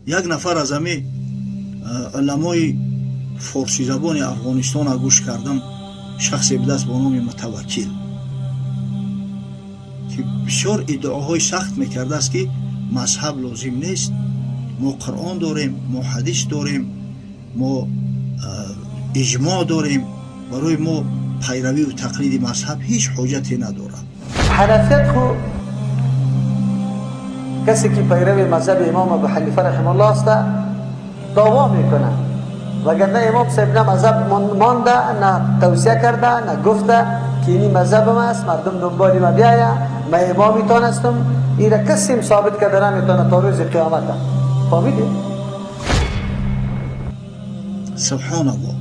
Як нафар аз ҳами уламои форсизабони Афғонистона гӯш кардам, шахсе будаст бо номи Мутаваккил, ки бисёр иддаоҳои сахт мекардааст, ки мазҳаб лозим нест, мо Қуръон дорем, мо ҳадис дорем, мо иҷмоъ дорем, барои мо пайравию тақлиди мазҳаб ҳеҷ ҳоҷате надорад. Ҳанафият ху касе ки пайрави мазҳаби имом Абу Ҳанифа раҳимаҳуллоҳ аст, даъво мекунад, вагарна имом صاحب نه مذهب مانده، نه توصیه کرده، نه گفته که اینی مذهب ما است، مردم دنبال ما بیاید، من امامیتان هستم. این را کسی ثابت کرده نمیتونه تا روز قیامت. فهمیدی؟ سبحان الله.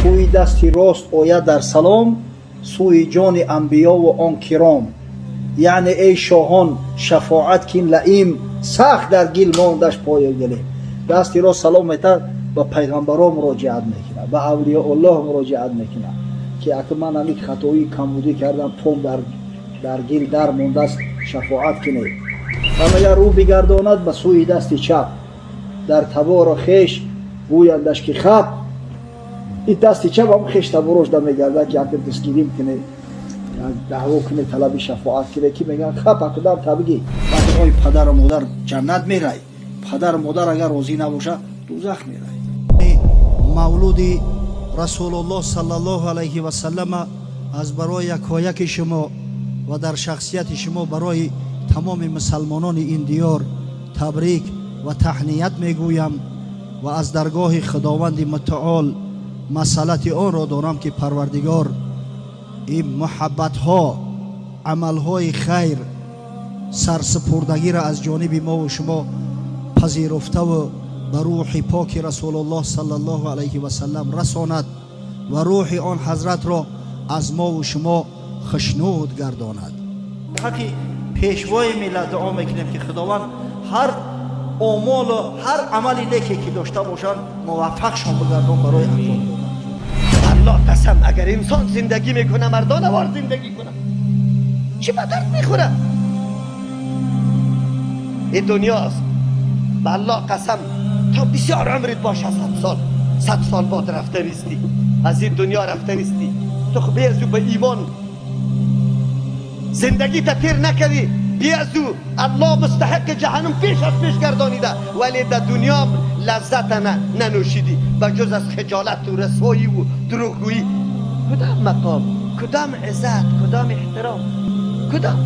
سوی دستی راست آید در سلام، سوی جان انبیا و آن کرام. یعنی ای شاهان شفاعت کین لئیم، سخت در گل ماندش پای گلیم. دستی راست سلام میتد، ба пайғамбарон муроҷиат мекунад, ба авлиёуллоҳ муроҷиат мекунад, ки ака ман ҳамин хатои камбудӣ кардам, пом дар гил дар мондааст, шафоат кунед. Ва агар ӯ бигардонад ба сӯи дасти чап, дар таборо хеш гӯяндаш ки хаб. Ин дасти чап ҳам хеш таборош да мегардад, ки ака дастгирим кунед, даъво кунед, талаби шафоат кунед, ки мегӯянд хаб акадар табигӣ. Баъд ой падару модар ҷаннат мерай, падару модар агар розӣ набошад дӯзах мерай. Мавлуди Расулуллоҳ саллаллоҳу алайҳи васаллама аз барои якояки шумо ва дар шахсияти шумо барои тамоми мусалмонони ин диёр табрик ва таҳният мегӯям ва аз даргоҳи Худованди Мутаол масъалати онро дорам, ки Парвардигор ин муҳаббатҳо, амалҳои хайр, сарсупурдагиро аз ҷониби мову шумо пазируфтаву ба рӯҳи поки Расулуллоҳ саллаллоҳу алайҳи васаллам расонад ва рӯҳи он ҳазратро аз мову шумо хушнуд гардонад. Ҳаққи пешвои миллат дуо мекунем, ки Худованд ҳар омолу ҳар амали неке ки дошта бошанд муваффақшон бигардон барои анҷом додан. Аллоҳ қасам, агар инсон зиндагӣ мекунад, мардонавор зиндагӣ кунад, чӣ ба дард мехӯрад? Ин дунёст. Ба Аллоҳ қасам, то бисёр умрит боша, 100 сол, 100 сол бод рафта нестӣ, аз ин дунё рафта нестӣ. Ту хуб биазу ба имон зиндагита тир накардӣ, биазу Аллоҳ мустаҳиқи ҷаҳаннум пеш аз пеш гардонида, вале дар дунё лаззата нанӯшидӣ ба ҷуз аз хиҷолату расвоиву дурӯғгӯӣ. Кудом мақом, кудом иззат, кудом эҳтиром, кудом?